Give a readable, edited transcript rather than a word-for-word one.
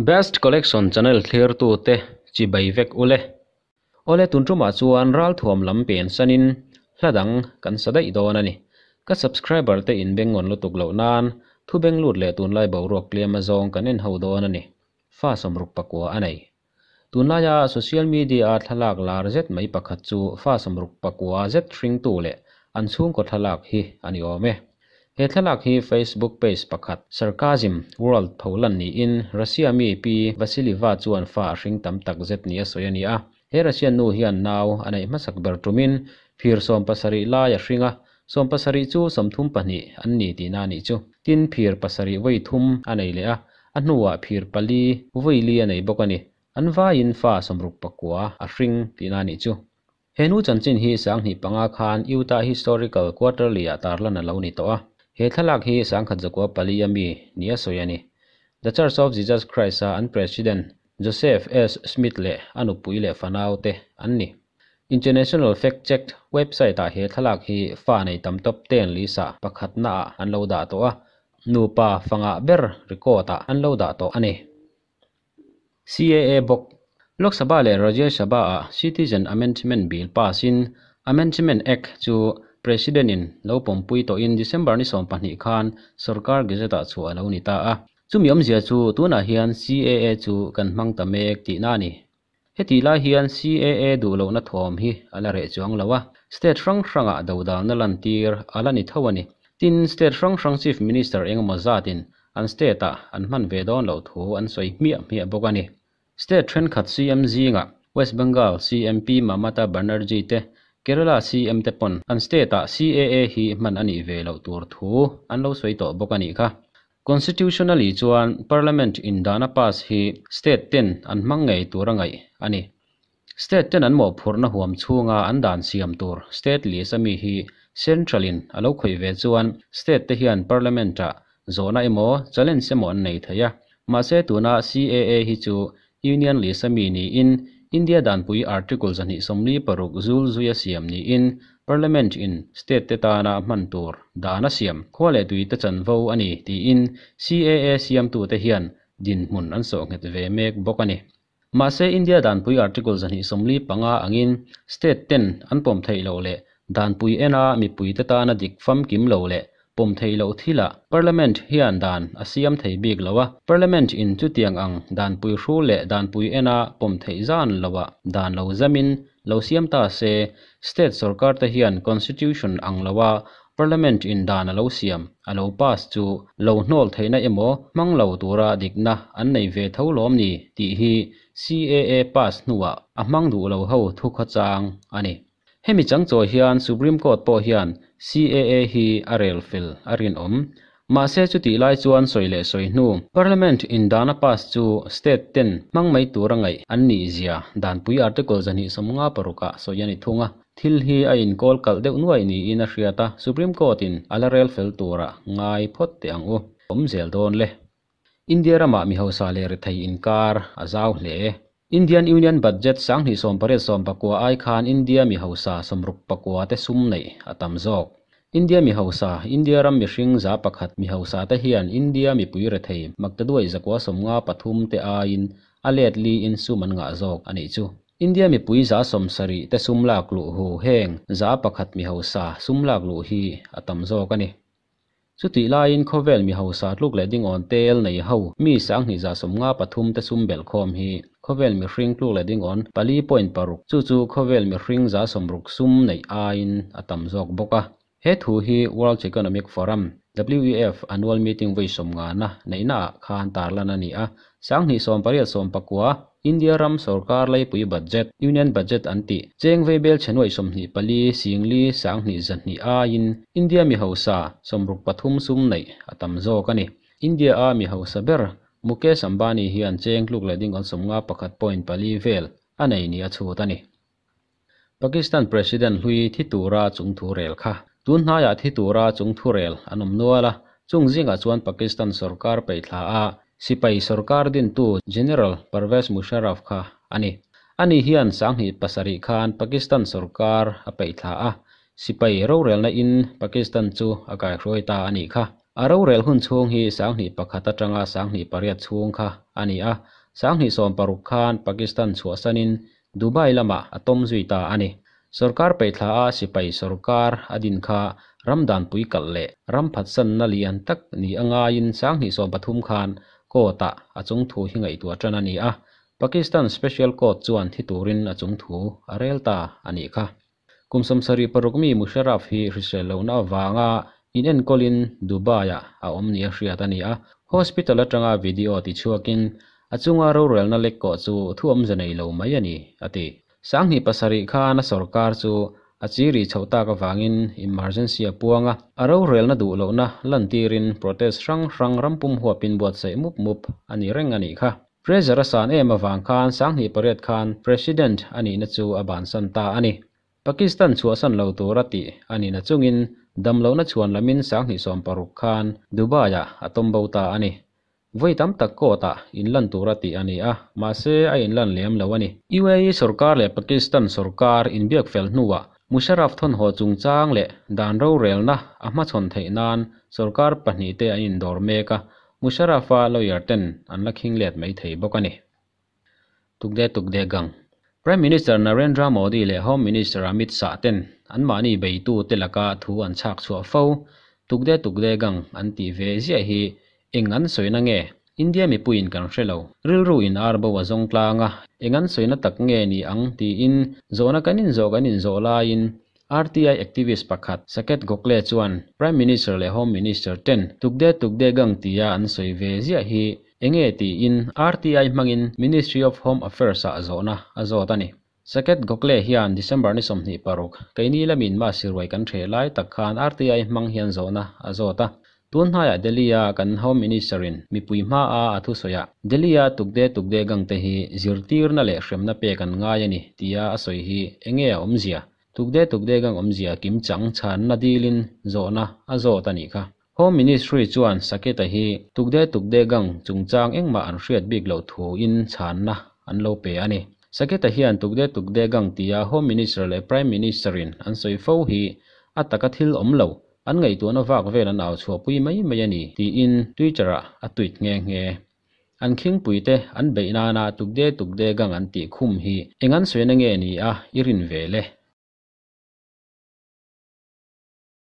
Best Collection channel thlirtute chibai vek ule. Awle tun tumah chuan ralthuam lam pen sanin hla dang kan sa daih dawn a ni. Ka subscriber te in bengawn lutuk loh nan thu beng lut leh tunlai boruak tlem azawng kan en ho dawn a ni. Fa 69 a nei. Tunlaia social media a thlalak lar zet mai pakhat chu fa 69 zet hringtu leh an chhungkaw thlalak hi a ni awm e. He thlalak hi Facebook page pakhat Sarcasm World pholan niin Russia mi Pi Vassilieva chuan fa a hring tam tak zet ni a sawi a ni a. He Russian nu hian nau a neih hmasak ber tumin phir 70 lai a hring a, 70 chu 32 an ni tihna a nih chu. Tin, phir 7 vawi thum a nei leh a, a hnuah phir pali vawi li a nei bawk a ni. An vaiin fa 69 a hring tihna a nih chu. He nu chanchin hi 2005 khan Utah Historical Quarterly ah tarlan a lo ni tawh a. He thlalak hi 1904 a mi ni a sawi a ni. The Church of Jesus Christ a an President Joseph S. Smith leh a nupui leh fanau te an ni. International Fact Check website ah he thlalak hi fa nei tam top 10 list ah pakhatna ah an lo dah tawh a, nupa fangah ber record ah an lo dah tawh a ni. CAA bawk. Lok Sabha leh Rajya Sabha ah Citizen Amendment Bill pass in Amendment Act chu President in lo pawmpui tawhin December ni 12 khan Sarkar Gazette ah chhuah a lo ni ta a. Chumi awmzia chu tunah hian CAA chu kan hmang ta mek tihna a ni. Heti lai hian CAA duh lohna thawm hi a la reh chuang lo a, state hrang hrangah dodalna lantir a la ni tho a ni. Tin, state hrang hrang Chief Minister engemaw zatin an state ah an hman ve dawn loh thu an sawi hmiah hmiah bawk a ni. State thenkhat CM zingah West Bengal CM P Mamata Banerjee te, Kerala CM te pawn an state ah CAA hi hman a nih ve loh tur thu an lo sawi tawh bawk a nih kha. Constitutionally chuan Parliament in dana pass hi state ten an hmang ngei tur a ngaih a ni. State ten an mawhphurhna huam chhunga an dan siam tur state list a mi hi central in a lo khawih ve chuan state te hian Parliament ah zawhna emaw challenge emaw an nei thei a. Mahse tuna CAA hi chu Union list a mi niin India danpui Article 246 zul zuia siam niin Parliament in state te tana hman tur dan a siam khua leh tui te chanvo a ni tiin CAA siamtute hian dinhmun an sawh nghet ve mek bawk a ni. Mahse India danpui Article 245 angin state ten an pawm theih loh leh danpui ena mipui te tana dik famkim lo leh pawm theih loh thilah Parliament hian dan a siam thei bik lo a, Parliament in chutiang ang danpui hru leh danpui ena pawm theih zan loah dan lo zamin lo siam ta se, state sarkar te hian Constitution ang loa Parliament in dan a lo siam a lo pass chu lo hnawl theihna emaw hmang lo tura dikna an nei ve tho lawm ni tih hi CAA pass hnuah a hmang duh lo ho thu khawchang a ni. Hemi changchawi hian Supreme Court pawh hian CAA hi a rel fel a rinawm. Mahse chutih lai chuan sawi leh sawi hnu Parliament in dan a pass chu state ten hmang mai tura ngaih an nih zia danpui Article 256 ah sawi a ni thung a. Thil hi a inkawl kalh deuh nuai niin a hriat a, Supreme Court in a la rel fel tura ngai phawt teh ang u. Awm zel dawn le. India ramah mi hausa leh rethei inkar a zau hle. Indian Union Budget 2089 ai khan India mi hausa 69 te sum neih a tam zawk. India mi hausa, India ram mihring 100 mi hausa te hian India mipui rethei maktaduai 193 te aiin a let li in sum an ngah zawk a nih chu. India mipui 70 te sum lak luh hu heng 100 mi hausa sum lak luh hi a tam zawk a ni. Chutih laiin khawvel mi hausa tluk leh dingawn tel nei ho mi 2153 te sum belh khawm hi khawvel mihring tluk leh dingawn 4.6 chu chu khawvel mihring 60 sum neih aiin a tam zawk bawk a. He thu hi World Economic Forum, WEF, annual meeting vawi 50 na neihna ah khan tarlan a ni a. 2089 India ram sarkar leipui budget, Union Budget an tih, cheng veibel chhenuai 24 singli 1200 aiin India mi hausa 63 sum neih a tam zawk a ni. India a mi hausa ber Mukesh Ambani hian cheng tluk leh dingawn 51.4 vel a nei ni a chhut a ni. Pakistan President hlui thi tura chung thu rel kha. Tun hnaiah thi tura chung thu rel an awm nual a, chung zingah chuan Pakistan sarkar peithla a sipai sarkar dintu General Pervez Musharraf kha a ni. Ani hian 2007 khan Pakistan sarkar a peithla a, sipai rorelna in Pakistan chu a kaihruai ta a nih kha. A rorel hun chhung hi 2001 atanga 2008 chhung kha a ni a, 2016 khan Pakistan chhuahsanin Dubai lamah a tawm zui ta a ni. Sorkar peihthla a sipai sorkar a din kha ram danpui kalh leh ram phatsanna lian tak ni a ngaiin 2013 khan court-ah a chungthu hi ngaihtuah tan a ni a, Pakistan Special Court chuan thi turin a chungthu a rel ta a nih kha. Kum 76 mi Musharraf hi hrisel lohna avanga in enkawlin Dubai-ah a awm nia hriat a ni a, hospital atanga video tichhuakin a chunga rorelna lek kawh chu thu awmze nei lo mai a ni, a ti. 2007 khan a sorkar chu a chiri chhoh tak avangin emergency a puang a, a rorelna duh lohna lantirin protest hrang hrang rampum huapin buatsaih mup mup a ni reng a nih kha. Pressure a san em avang khan 2008 khan president a nihna chu a bansan ta a ni. Pakistan chhuahsan lo tur a tih a nihna chungin damlohna chhuan lamin 2016 khan Dubai-ah a tawm bo ta a ni. Vawi tam tak court-ah inlan tur a tih a ni a, mahse a inlan lem lo a ni. UAE sorkar leh Pakistan sorkar inbiak fel hnuah Musharraf thawnhaw chungchang leh dan rorelna a hmachhawn theih nan sorkar pahnihte an indawr mek a, Musharraf-a lawyer ten an la khing let mai thei bawk a ni. Tukde Tukde Gang. Prime Minister Narendra Modi leh Home Minister Amit Shah ten anmahni beitute laka thu an chhak chhuah fo. Tukde Tukde Gang an tih ve ziah hi eng an sawina nge? India mipuiin kan hre lo. Rilru in ar bo a zawng tlang a, eng an sawina tak nge ni ang tiin zawhna kan inzawh kan inzawh laiin RTI activist pakhat Saket Gokhale chuan Prime Minister leh Home Minister ten Tukde Tukde Gang tia an sawi ve ziah hi enge tiin RTI hmangin Ministry of Home Affairs-ah zawhna a zawt a ni. Saket Gokhale hian December ni 26, keini lamin Masi ruai kan hreh lai tak khan RTI hmang hian zawhna a zawt a. Tun hnaiah Delhi-a kan Home Minister-in mipui hmaa a thusawiah Delhi-a Tukde Tukde Gang te hi zirtirna leh hremna pek an ngai a ni tia a sawi hi enge a awmzia? Tukde Tukde Gang awmzia kim chang chhanna dilin zawhna a zawt a nih kha. Home Ministry chuan Saketa hi Tukde Tukde Gang chungchang engmah an hriat bik loh thuin chhanna an lo pe a ni. Saketa hian Tukde Tukde Gang tia Home Minister leh Prime Minister-in an sawi fo hi a taka thil awm lo, an ngaihtuahna vak vel an au chhuahpui mai mai a ni tiin Twitter-ah a tweet nghe nghe. An khingpuite an beih nana Tukde Tukde Gang an tih khum hi eng an sawina nge ni a i rin ve le?